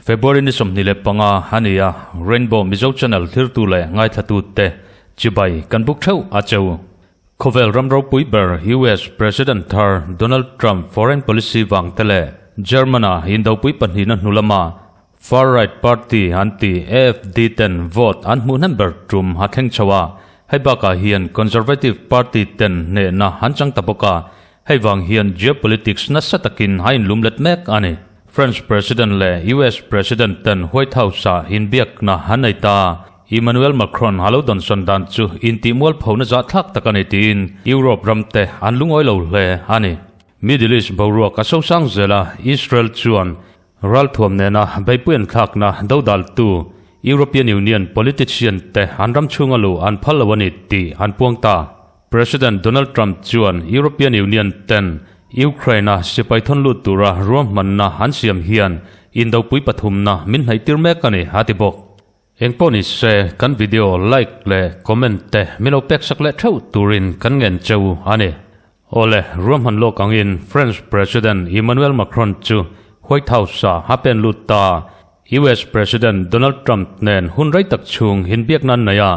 February ni 25 a ni a, Rainbow Mizo Channel thirtu leh ngaithlatute chibai kan buk theuh a cheu. Khawvel ram ropui ber US President thar Donald Trump foreign policy vang te leh German-a indopui pahnihna hnu lama Far Right Party an ti AfD ten vote an hmuh hnem ber tum a thleng chho a, hei bakah hian Conservative Party ten hnehna an chang ta bawk a, hei vang hian geopolitics nasa takin a inlum let mek a ni. French President leh US President ten White House-ah inbiakna an nei ta. Emmanuel Macron a lo dawnsawn dan chu intihmualphona zahthlak tak a ni tiin Europe ramte an lungawi lo hle a ni. Middle East boruak a sosang zel a, Israel chuan Ralthuam nena beipui an thlakna dodaltu European Union politician te an ram chhunga luh an phal lo a ni tih an puang ta. President Donald Trump chuan European Union ten Ukraine-a sipai thawn lut tura ruahmanna an siam hian indopui pathumna min hnaihtir mek a ni, a ti bawk. Engpawh ni se, kan video like leh comment te min lo pek sak leh theuh turin kan ngen cheu a ni. Awle, ruahman lawk angin French President Emmanuel Macron chu White House-ah a pen lut ta. US President Donald Trump nen hun rei tak chhung inbiakna an nei a,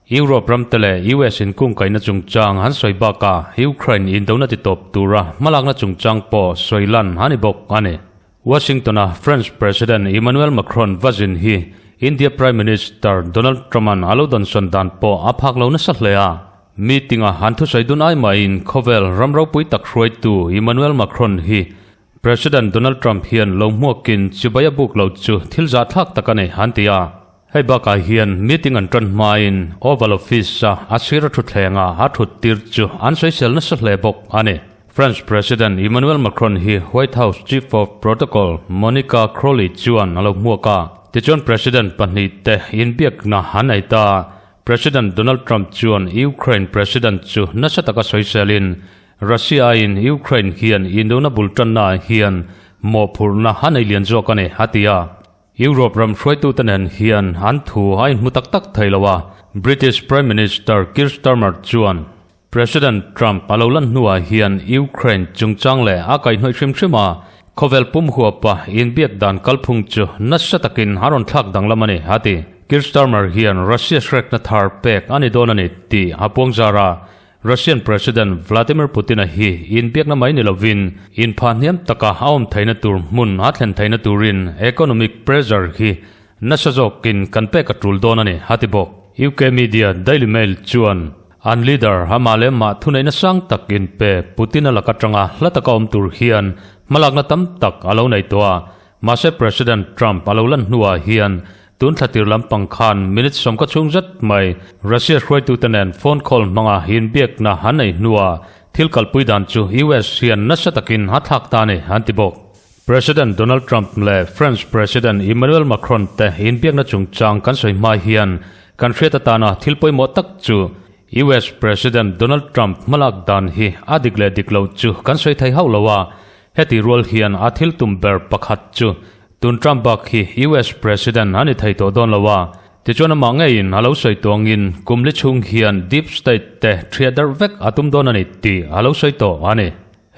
Europe ramte leh US inkungkaihna chungchang an sawi bakah Ukraine indona titawp tura hmalakna chungchang pawh sawi lan a ni bawk a ni. Washington-a French President Emmanuel Macron va zin hi India Prime Minister Donald Trump-a'n a lo dawnsawn dan pawh a phak lo nasa hle a. Meeting-a an thusawi dun ai mahin khawvel ram ropui tak hruaitu Emmanuel Macron hi President Donald Trump hian lo hmuakin chibai a buk lo chu thil zahthlak tak a ni an ti a. Hei bakah hian meeting an ṭan hmain Oval Office-a a sira thutthlengah a thut tir chu an sawisel nasa hle bawk a ni. French President Emmanuel Macron hi White House Chief of Protocol Monica Crowley chuan a lo hmuak a. Tichuan President pahnihte inbiakna an nei ta. President Donald Trump chuan Ukraine President chu nasa taka sawiselin Russia-in Ukraine hian indona bul tannaah hian mawhphurhna a nei lian zawk a ni, a ti a. Europe ram hruaitute nen hian an thu a inhmu tak tak thei lo a, British Prime Minister Keir Starmer chuan President Trump a lo lan hnuah hian Ukraine chungchang leh a kaihhnawih hrim hrim a, khawvel pum huapa inbiak dan kalphung chu nasa takin a rawn thlak danglam a ni, a ti. Keir Starmer hian Russia hrekna thar pek a ni dawn a ni tih a puang zar a, Russian President Vladimir Putin-a hi inbiakna mai ni lovin inphah hniam taka a awm theihna tur hmun a thlen theihna turin economic pressure hi nasa zawkin kan pek a tul dawn a ni, a ti bawk. UK media Daily Mail chuan an leader amah leh mah thuneihna sang tak inpe Putin-a lak atanga hla taka awm tur hian hmalakna tam tak a lo nei tawh a, Mahse President Trump a lo lan hnuah hian tun thla tir lampang khan minute sawmka chhung zet mai Russia hruaitute nen phone call hmanga inbiakna an nei hnuah thil kalpui dan chu US hian nasa takin a thlak ta a ni an ti bawk. President Donald Trump leh French President Emmanuel Macron te inbiakna chungchang kan sawi hma hian kan hriat atana thil pawimawh tak chu US President Donald Trump hmalak dan hi a dik leh dik loh chu kan sawi thei hauh lo a, Heti rual hian a thil tum ber pakhat chu tun Trump bak hi US President a ni thei tawh dawn lo a, tichuan amah ngeiin a lo sawi tuangin kum li chhung hian Deep State te thiah darh vek a tum dawn a ni tih a lo sawi tawh a ni.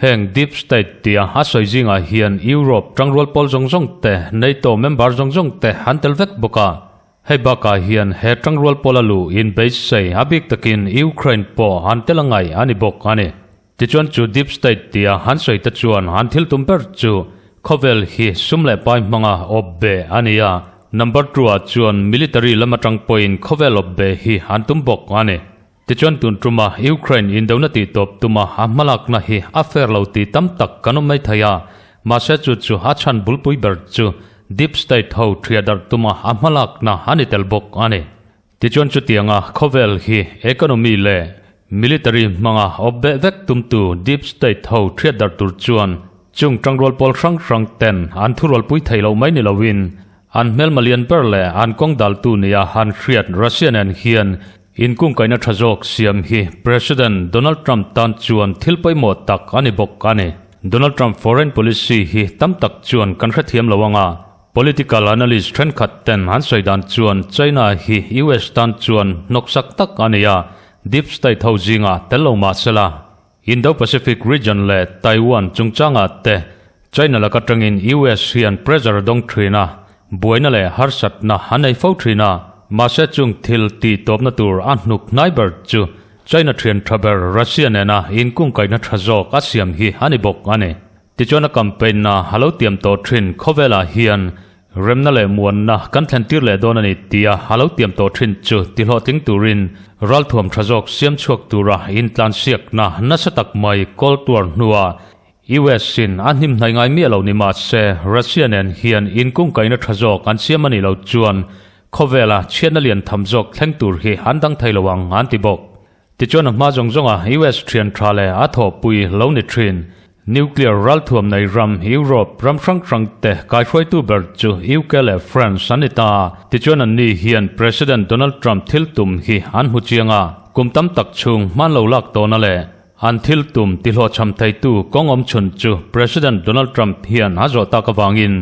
Heng Deep State tia a sawi zingah hian Europe tangrual pawl zawng zawng te, NATO member zawng zawng te an tel vek bawk a. Hei bakah hian he tangrual pawla luh inbeisei a bik takin Ukraine pawh an tel a ngaih a ni bawk a ni. Tichuan chu Deep State tia han sawi te chuan an thil tum ber chu khawvel hi sum leh pai hmanga awp be a ni a, number two ah chuan military lam atang pawhin khawvel awp be hi an tum bawk a ni. Tichuan tun tuma Ukraine indona tih tawp tuma a hmalakna hi a fair lo tih tam tak kan awm mai thei a, mahse chu chu a chhan bulpui ber chu Deep State ho thiah darh tuma a hmalakna a ni tel bawk a ni. Tichuan chutianga khawvel hi economy leh military hmanga awp beh vek tumtu deep state ho thiat darh tur chuan chung tangrual pawl hrang hrang ten an thurualpui thei loh mai ni loin an hmelma lian ber leh an kawng daltu nia han hriat Russia nen hian inkungkaihna tha zawk siam hi President Donald Trump tan chuan thil pawimawh tak a ni bawk a ni. Donald Trump foreign policy hi tam tak chuan kan hrethiam lo anga. Political analyst thenkhat ten an sawi dan chuan China hi US tan chuan hnawksak tak a ni a, deep state ho zingah tel lo mah sela. Indo-Pacific region leh Taiwan chungchangah te China laka tangin US hian pressure a dawng thin a, buaina leh harsatna a nei fo thin a, mahse chung thil tih tawpna tur a hnuk hnai ber chu China thian tha ber Russia nena inkungkaihna tha zawk a siam hi a ni bawk a ni. Tichuan a campaign na a lo tiam tawh thin khawvelah hian remna leh muanna kan thlen tir leh dawn a ni tia a lo tiam tawh thin chu tihlawhtling turin ralthuam tha zawk siam chhuak tura intlansiakna nasa tak mai kawl tuar hnuah US in a hnim hnai ngai miah lo ni mah se Russia nen hian inkungkaihna tha zawk an siam a nih loh chuan khawvela chhiatna lian tham zawk thleng tur hi an dang thei lo ang an ti bawk. Tichuan a hma zawng zawnga US thian tha leh a thawhpui lo ni thin. Nuclear ralthuam nei ram Europe ram hrang hrang te kaihruaitu ber chu UK leh France an ni ta. Tichuan an ni hian President Donald Trump thil tum hi an hmu chiang a, kum tam tak chhung hman lo lak tawhna leh an thil tum tihlawhchham theitu kawng awm chhun chu President Donald Trump hian a zawh tak avangin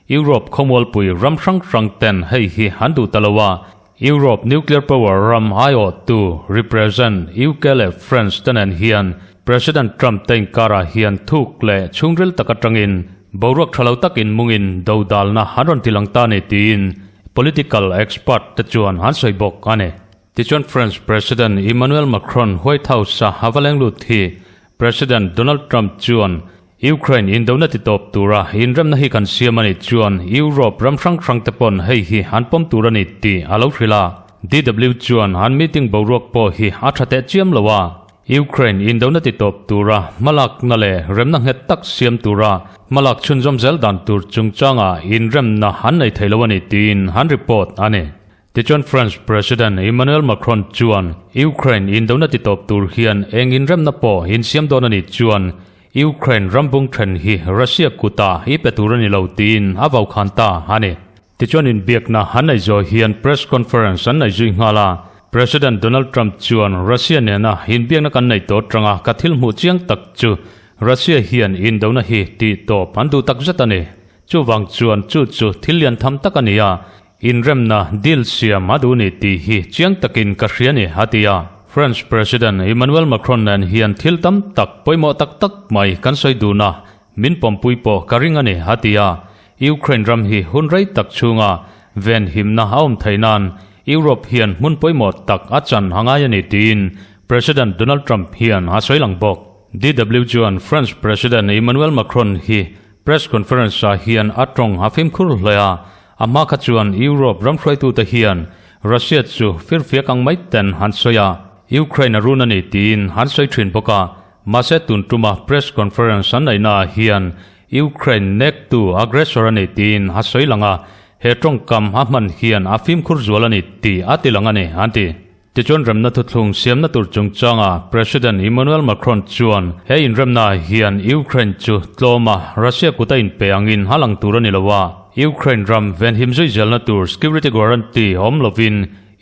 Europe khawmualpui ram hrang hrang ten hei hi an duh ta lo a, Europe nuclear power ram aiawhtu, represent, UK leh France te nen hian President Trump te inkarah hian thuk leh chhungril tak atangin boruak tha lo takin mungin dodalna an rawn ti lang ta ni tiin political expert te chuan an sawi bawk a ni. Tichuan French President Emmanuel Macron White House-a a va leng lut hi President Donald Trump chuan Ukraine indona titawp tura inremna hi kan siam a nih chuan Europe ram hrang hrang te pawn hei hi an pawm tur a ni tih a lo hrilh a. DW chuan an meeting boruak pawh hi a tha teh chiam lo a. Ukraine indona titawp tura hmalakna leh remna nghet tak siam tura hmalak chhunzawm zel dan tur chungchanga inremna an nei thei lo a ni tiin an report a ni. Tichuan French President Emmanuel Macron chuan Ukraine indona titawp tur hian eng inremna pawh insiam dawn a nih chuan Ukraine ram bung then hi Russia kutah i pe tur a ni lo tiin a vaukhan ta a ni. Tichuan inbiakna an nei zawh hian press conference an nei zui nghal a, President Donald Trump chuan Russia nena inbiakna kan nei tawh atanga ka thil hmuh chiang tak chu Russia hian indona hi tihtawp an duh takzet a ni. Chuvang chuan chu chu thil lian tham tak a ni a, Inremna deal siam a duh ni tih hi chiang takin ka hria ni, a ti a. French President Emmanuel Macron nen hian thil tam tak pawimawh tak tak mai kan sawi dun a, min pawmpui pawh ka ring a ni, a ti a. Ukraine ram hi hun rei tak chhunga venhimna a awm theih nan Europe hian hmun pawimawh tak a chan a ngai a ni tiin President Donald Trump hian a sawi lang bawk. DW chuan French President Emmanuel Macron hi Press conference ah hian a tawng a fimkhur hle a, a hma kha chuan Europe ram hruaitute hian Russia chu firfiak ang mai ten an sawi a, Ukraine a run a ni tiin an sawi thin bawk a, mahse tun tuma press conference an neihna ah hian Ukraine nektu aggressor a ni tiin a sawi lang a, he tawngkam a hman hian a fimkhur zual a ni tih a ti lang a ni an ti. Tichuan remna thuthlung siamna tur chungchanga President Emmanuel Macron chuan he inremnaah hian Ukraine chu tlawma Russia kut a inpe angin a lang tur a ni lo a, Ukraine ram venhim zui zelna tur security guarantee awm lovin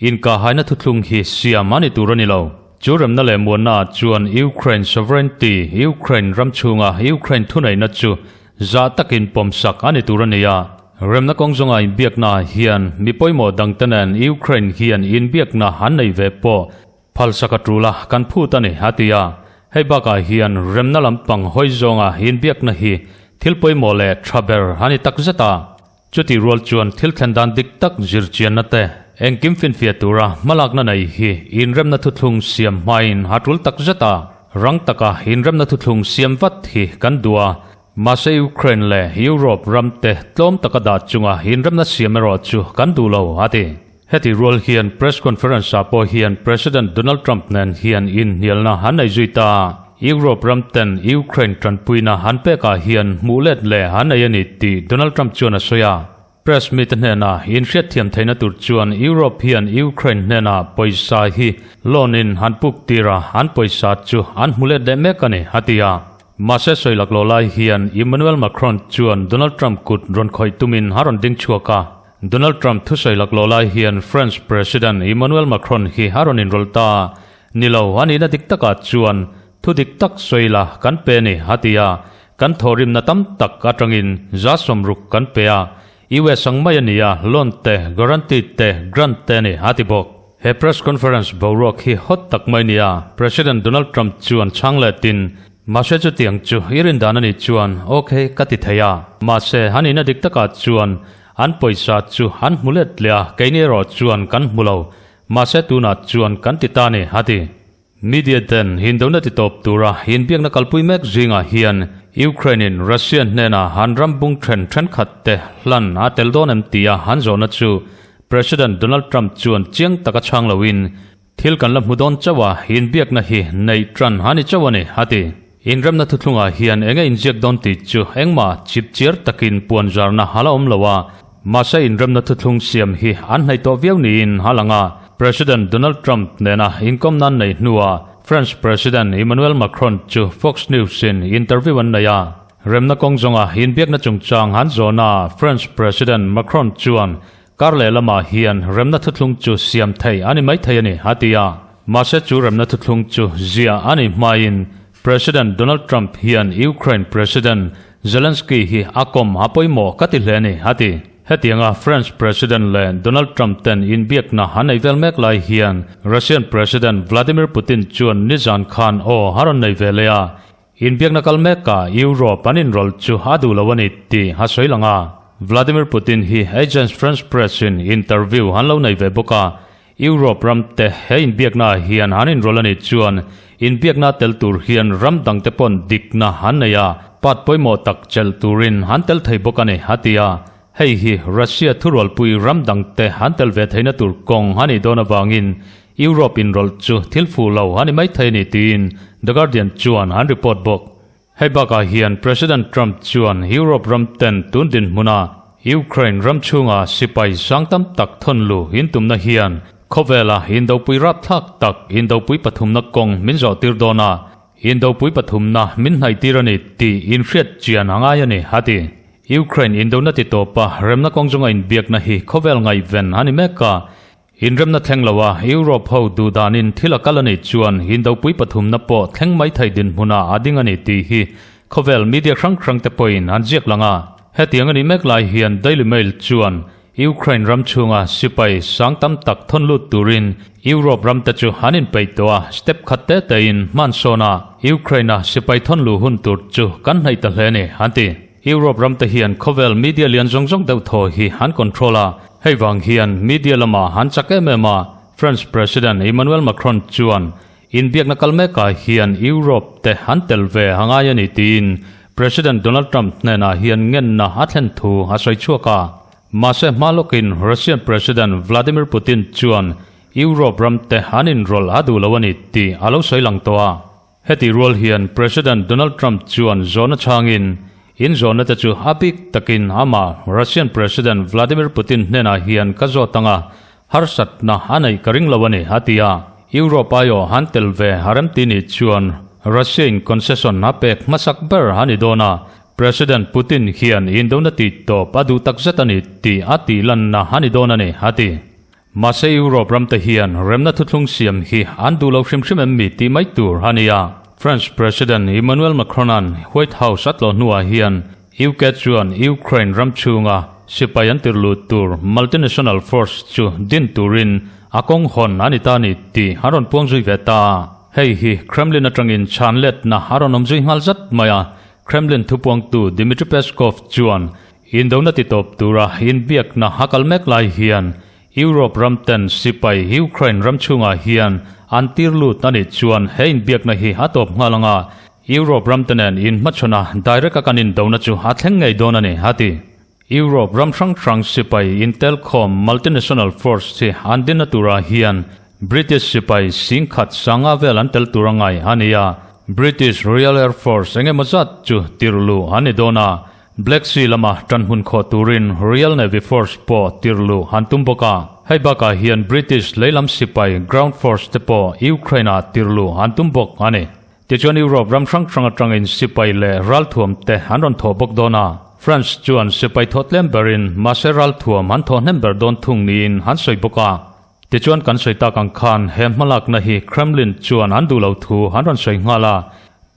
inkahhaina thuthlung hi siam a ni tur a ni lo. Chu remna leh muannaah chuan Ukraine sovereignty, Ukraine ram chhunga Ukraine thuneihna chu Zah takin pawmsak a ni tur a ni a, remna kawng zawnga inbiakna hian mi pawimawh dangte nen Ukraine hian inbiakna an nei ve pawh phalsak a tul a, kan phut a ni, a ti a. Hei bakah hian remna lampang hawi zawnga inbiakna hi thil pawimawh leh tha ber a ni takzet a. Chutih rual chuan thil thlen dan dik tak zirchianna te, engkim finfiah tura hmalakna nei hi inremna thuthlung siam hmain a tul takzet a, rang taka inremna thuthlung siam vat hi kan duh a, mahse Ukraine leh Europe ram te tlawm taka dah chunga inremna siam erawh chu kan duh lo, a ti. Heti rual hian press conference ah pawh hian President Donald Trump nen hian inhnialna an nei zui ta. Europe ram ten Ukraine tanpuina an pekah hian hmuh let leh an nei a ni tih Donald Trump chuan a sawi a. Press mite hnenah inhriatthiam theihna tur chuan Europe hian Ukraine hnenah pawisa hi loan in an puk tir a, an pawisa chu an hmu let leh mek a ni, a ti a. Mahse sawi laklawh lai hian Emmanuel Macron chuan Donald Trump kut rawn khawih tumin a rawn ding chhuak a. Donald Trump thusawi laklawh lai hian French President Emmanuel Macron hi a rawn inrawlh ta. Ni lo, a nihna dik takah chuan thu dik tak sawi la kan pe a ni, a ti a. Kan thawhrimna tam tak atangin 60% kan pe a. US ang mai a ni a, loan te, guarantee te, grant te a ni, a ti bawk. He press conference boruak hi hot tak mai nia, President Donald Trump chuan chhang letin, Mahse chutiang chu i rindan a nih chuan ok ka ti thei a, mahse an ina dik takah chuan an pawisa chu an hmu let leh a, keini erawh chuan kan hmu lo, mahse tunah chuan kan ti ta ni, a ti. Media ten hindona ti tawp tura inbiakna kalpui mek zingah hian Ukraine-in Russia hnena han ram bung then thenkhat te hlan a tel dawn em tia han zawhna chu President Donald Trump chuan chiang taka chhang loin thil kan la hmu dawn chauh a, inbiakna hi neih tan a ni chauh a ni, a ti. Inremna thuthlungah hian enge inziak dawn tih chu engmah chip chiar takin puan zarna a la awm lo a, mahse inremna thuthlung siam hi an hnaih tawh viau niin a lang a. President Donald Trump nena inkawm nan neih hnuah French President Emmanuel Macron chu Fox News-in interview an nei a. Remna kawng zawnga inbiakna chungchang an zawhnaah French President Macron chuan Kar leh lamah hian remna thuthlung chu siam thei a ni maithei a ni, a ti a. Mahse chu remna thuthlung chu ziah a nih hmain President Donald Trump hian Ukraine President Zelensky hi a kawm a pawimawh ka ti hle a ni, a ti. Hetianga French President leh Donald Trump ten inbiakna an nei vel mek lai hian Russian President Vladimir Putin chuan nizan khan aw a rawn nei ve leh a, Inbiakna kal mekah Europe an inrawlh chu a duh lo a ni tih a sawi lang a. Vladimir Putin hi Agence France Presse-in interview an lo nei ve bawk a, Europe ramte he inbiaknaah hian an inrawlh a nih chuan inbiakna tel tur hian ram dangte pawn dikna an nei a, part pawimawh tak chelh turin an tel thei bawk a ni, a ti a. Hei hi Russia thurualpui ram dangte an tel ve theihna tur kawng a nih dawn avangin Europe inrawlh chu thil fuh lo a ni maithei a ni tiin The Guardian chuan an report bawk. Hei bakah hian President Trump chuan Europe ram ten tun dinhmuna Ukraine ram chhunga sipai sang tam tak thawn lu intumna hian khawvela indopui rapthlak tak indopui pathumna kawng min zawhtir dawn a, indopui pathumna min hnaihtir a ni tih inhriat chian a ngai a ni, a ti. Ukraine indona ti tawpa remna kawng zawnga inbiakna hi khawvel ngaihven a ni mek a, Inremna thleng lo a, Europe ho duh danin thil a kal a nih chuan Hindopui pathumna pawh thleng mai thei dinhmunah a ding a ni tih hi khawvel media hrang hrang te pawhin an ziak lang a. Hetiang a nih mek lai hian Daily Mail chuan Ukraine ram chhunga sipai sang tam tak thawn lut turin Europe ram te chu an inpeih tawh a, step khat te tein hman sawn a, Ukraine-a sipai thawn luh hun tur chu kan hnaih ta hle a ni, an ti. Europe ram te hian khawvel media lian zawng zawng deuh thaw hi an control a, hei vang hian media lamah an chak em em a, French President Emmanuel Macron chuan inbiakna kal mekah hian Europe te an tel ve a ngai a ni tiin President Donald Trump hnenah hian ngenna a thlen thu a sawi chhuak a. Mahse hma lawkin Russian President Vladimir Putin chuan Europe ram te an inrawlh a duh lo a ni tih a lo sawi lang tawh a. Heti rual hian President Donald Trump chuan zawhna chhangin, In zawhna te chu a bik takin amah Russian President Vladimir Putin hnenah hian ka zawt ang a, harsatna a neih ka ring lo a ni, a ti a. Europe aiawh han tel ve a remti nih chuan Russia-in concession a pek hmasak ber a ni dawn a, President Putin hian indona tih tawp a duh takzet a ni tih a tihlanna a ni dawn a ni, a ti. Mahse Europe ramte hian remna thuthlung siam hi an duh lo hrim hrim em mi tih mai tur a ni a. French President Emmanuel Macron-a'n White House a tlawh hnuah hian UK chuan Ukraine ram chhunga sipai an tirh lut tur multinational force chu din turin a kawng hawn a ni ta ni tih an rawn puang zui ve ta a. Hei hi Kremlin atangin chhan letna a rawn awm zui nghal zat mai a. Kremlin thupuangtu Dmitry Peskov chuan Indona ti tawp tura inbiakna a kal mek lai hian Europe ram ten sipai Ukraine ram chhungah hian an tir lut a nih chuan he inbiakna hi a tawp nghal ang a, Europe ram te nen inhmachhawn a direct a kan indona chu a thleng ngei dawn a ni, a ti. Europe ram hrang hrang sipai intelkhawm multinational force hi an dinna turah hian British sipai singkhat sanga vel an tel tur a ngai a ni a, British Royal Air Force engemaw zat chu tirhluh an ni dawn a, Black Sea lama tan hun khawh turin Royal Navy Force pawh tir luh an tum bawk a. Hei bakah hian British leilam sipai Ground Force te pawh Ukraine-ah tir luh an tum bawk a ni. Tichuan Europe ram hrang hrang atangin sipai leh ralthuam te an rawn thawh bawk dawn a. France chuan sipai thawh tlem berin mahse ralthuam an thawh hnem ber dawn thung niin an sawi bawk a. Tichuan kan sawi tak ang khan he hmalakna hi Kremlin chuan an duh lo thu an rawn sawi nghal a.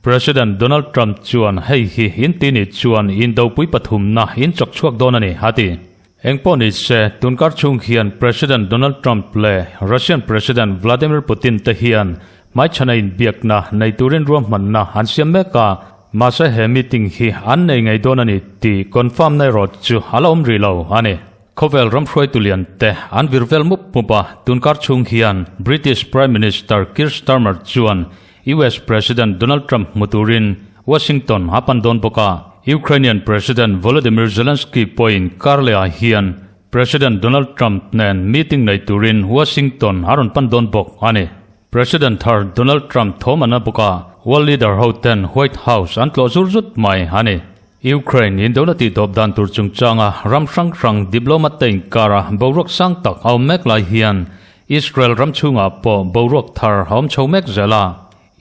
President Donald Trump chuan hei hi in ti nih chuan indopui pathumna in chawk chhuak dawn a ni, a ti. Engpawh ni se, tunkar chhung hian President Donald Trump leh Russian President Vladimir Putin te hian hmaichhana inbiakna nei turin ruahmanna an siam mek a, mahse he meeting hi an nei ngei dawn a ni tih confirm na erawh chu a la awm rih lo a ni. Khawvel ram hruaitu lian te an vir vel mup mup a, tunkar chhung hian British Prime Minister Keir Starmer chuan US President Donald Trump hmu turin Washington a pan dawn bawk a. Ukrainian President Volodymyr Zelensky pawhin karlehah hian President Donald Trump nen meeting nei turin Washington a rawn pan dawn bawk a ni. President thar Donald Trump thawm an a bawk a, world leader ho ten White House an tlawh zur zut mai a ni. Ukraine indona tihtawp dan tur chungchanga ram hrang hrang diplomat te inkara boruak sang tak a awm mek lai hian Israel ram chhungah pawh boruak thar a awm chho mek zel a.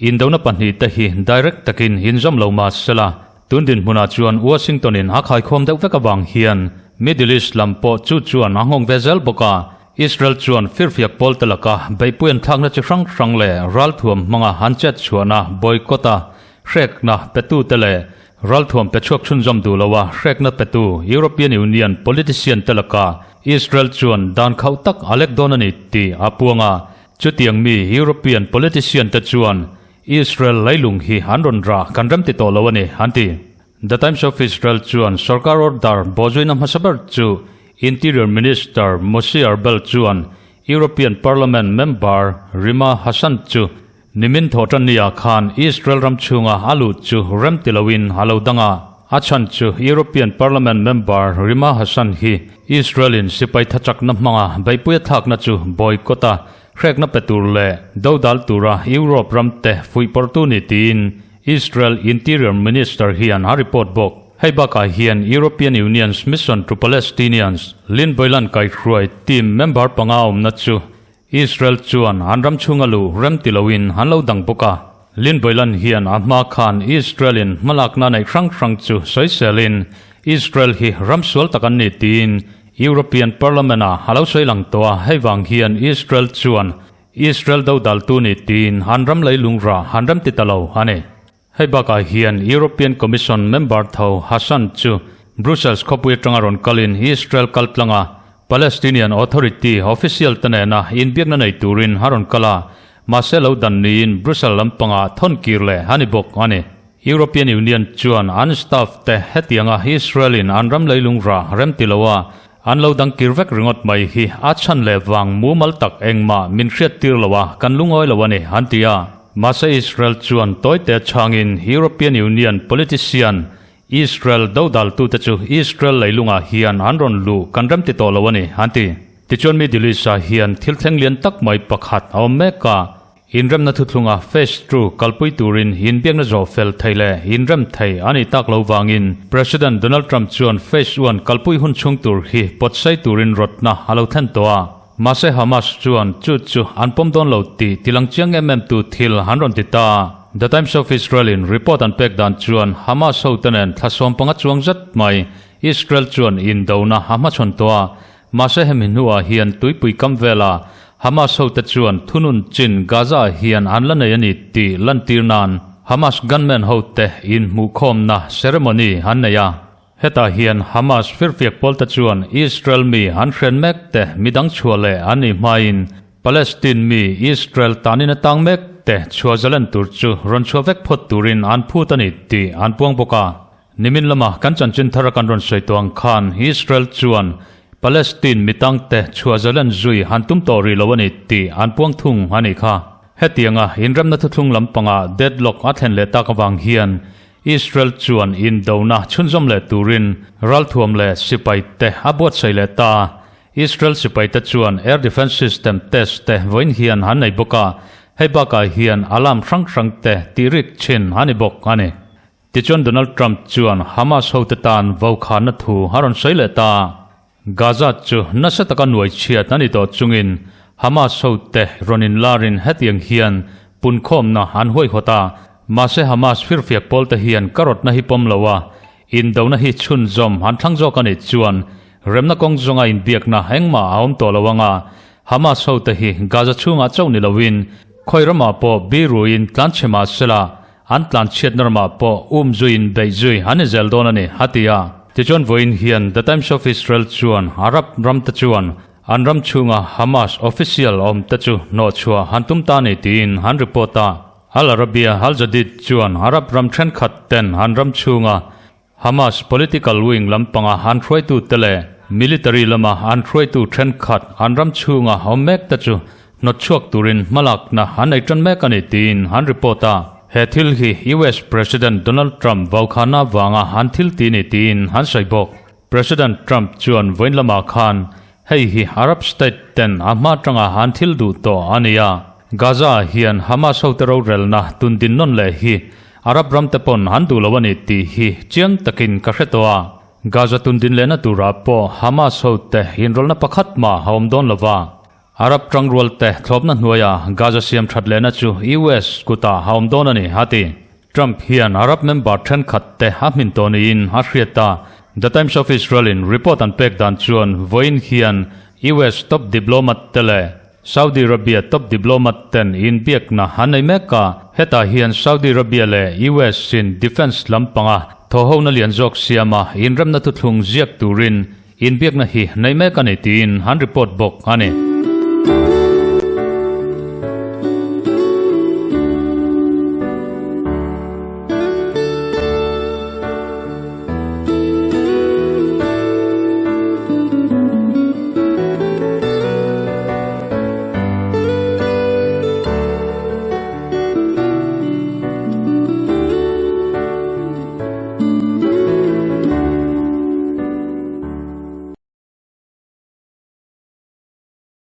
Indona pahnihte hi direct takin inzawm lo mah sela, tun dinhmunah chuan Washington-in a khaikhawm deuh vek avang hian Middle East lam pawh chu chuan a nghawng ve zel bawk a. Israel chuan firfiak pawlte laka beihpui an thlakna chi hrang hrang leh ralthuam hmanga an chet chhuahna boycott a hrekna petute leh Ralthuam pe chhuak chhunzawm duh loa hrekna petu European Union politician te laka Israel chuan dan khauh tak a lek dawn a ni tih a puang a. Chutiang mi European politician te chuan Israel leilung hi an rawn rah kan remti tawh lo a ni, an ti. The Times of Israel chuan sorkar order bawhzuina hmasa ber chu Interior Minister Moshe Arbel chuan European Parliament member Rima Hassan chu Nimin thawhtanniah khan Israel ram chhunga a lut chu rem ti loin a lo dang a, a chhan chu European Parliament member Rima Hassan hi Israel-in sipai thachakna hmanga beihpui a thlakna chu boycott a hrekna pe tur leh dodal tura Europe ramte fuihpawrtu ni tiin Israel Interior Minister hian a report bawk. Hei bakah hian European Union's Mission to Palestinians, Lynn Boylan kaihhruai team member panga awmna chu Israel chuan an ram chhunga luh rem ti loin an lo dang bawk a. Lin Boylan hian a hma khan Israel-in hmalakna neih hrang hrang chu sawiselin Israel hi ram sual tak an ni tiin European Parliament-ah a lo sawi lang tawh a, hei vang hian Israel chuan Israel dodaltu ni tiin an ram leilung rah an rem ti ta lo a ni. Hei bakah hian European Commission member tho Hassan chu Brussels khawpui atanga rawn kalin Israel kaltlanga Palestinian Authority official te nena inbiakna nei turin a rawn kal a, mahse lo dan niin Brussels lampangah thawn kir leh a ni bawk a ni. European Union chuan an staff te hetianga Israel in an ram leilung rah rem ti lo a, an lo dang kir vek ringawt mai hi a chhan leh vang mumal tak engmah min hriat tir lo a, kan lungawi lo a ni, an ti a. Mahse Israel chuan tawite chhangin European Union politician Israel dodaltute chu Israel leilungah hian an rawn luh kan remti tawh lo a ni, an ti. Tichuan Middle East-ah hian thil thleng lian tak mai pakhat a awm mek a. Inremna thuthlunga Phase Two kalpui turin inbiakna zawh fel thei leh inrem thei a nih tak lo vangin President Donald Trump chuan Phase One kalpui hun chhung tur hi pawtsai turin rawtna a lo thlen tawh a. Mahse Hamas chuan chu chu an pawm dawn lo tih tilang chiang em em tu thil an rawn ti ta. The Times of Israel-in report an pek dan chuan Hamas hote nen thla 15 chuang zet mai Israel chuan indona a hmachhawn tawh a. Mahse hemi hnuah hian tuipui kam vela Hamas hote chuan thunun chin Gaza-ah hian an la nei a ni tih lantir nan Hamas gunman hote inhmuhkhawmna ceremony an nei a. Hetah hian Hamas firfiak pawlte chuan Israel mi an hren mek te midang chhuah leh an nih hmain Palestine mi Israel tanin a tang mek te chhuah zalen tur chu rawn chhuah vek phawt turin an phut a ni tih an puang bawk a. Nimin lama kan chanchin thara kan rawn sawi tawh ang khan Israel chuan Palestine mi tangte chhuah zalen zui han tum tawh rih lo a ni tih an puang thung a nih kha. Hetianga inremna thuthlung lampangah deadlock a thlen leh tak avang hian Israel chuan indona chhunzawm leh turin ralthuam leh sipai te a buatsaih leh ta. Israel sipai te chuan air defence system test te vawiin hian an nei bawk a, hei bakah hian alarm hrang hrang te tih rik thin a ni bawk a ni. Tichuan Donald Trump chuan Hamas hote tan vaukhana thu a rawn sawi leh ta. Gaza chu nasa taka nuai chhiat a ni tawh chungin Hamas hote rawn inlarin hetiang hian punkhawmna an huaihawt a, mahse Hamas firfiak pawlte hian ka rawtna hi pawm lo a, indona hi chhunzawm an thlang zawk a nih chuan remna kawng zawnga inbiakna engmah a awm tawh lo ang a, Hamas hote hi Gaza chhungah chauh ni loin khawi ramah pawh biruin tlanchhe mah sela, An tlan chhiatna ramah pawh um zuiin beih zui an ni zel dawn a ni, a ti a. Tichuan vawiin hian The Times of Israel chuan Arab ramte chuan an ram chhunga Hamas official awmte chu hnawhchhuah han tum ta ni tiin an report a. Al Arabiya Al Jadid chuan Arab ram thenkhat ten an ram chhunga Hamas political wing lampanga an hruaitute leh military lama an hruaitu thenkhat an ram chhunga awm mek te chu hnawtchhuak turin hmalakna an nei tan mek a ni tiin an report a. He thil hi US President Donald Trump vaukhana vanga an thil ti ni tiin an sawi bawk. President Trump chuan vawiin lamah khan hei hi Arab state ten a hma tanga an thil duh tawh a ni a. Gaza ah hian Hamas hote rorelna tun din nawn leh hi Arab ram te pawn an duh lo a ni tih hi chiang takin ka hre tawh a. Gaza tun din lehna turah pawh Hamas hote inrawlhna pakhat mah a awm dawn lo va. Arab tangrualte thlawpna hnuaia Gaza siam that lehna chu US kutah a awm dawn a ni, a ti. Trump hian Arab member thenkhat te a hmin tawh niin a hriat a. The Times of Israel-in report an pek dan chuan vawiin hian US top diplomat te leh Saudi Arabia top diplomat ten inbiakna an nei mek a. Hetah hian Saudi Arabia leh US-in defence lampanga thawhhona lian zawk siama inremna thuthlung ziak turin Inbiakna hi nei mek a ni tiin an report bawk a ni.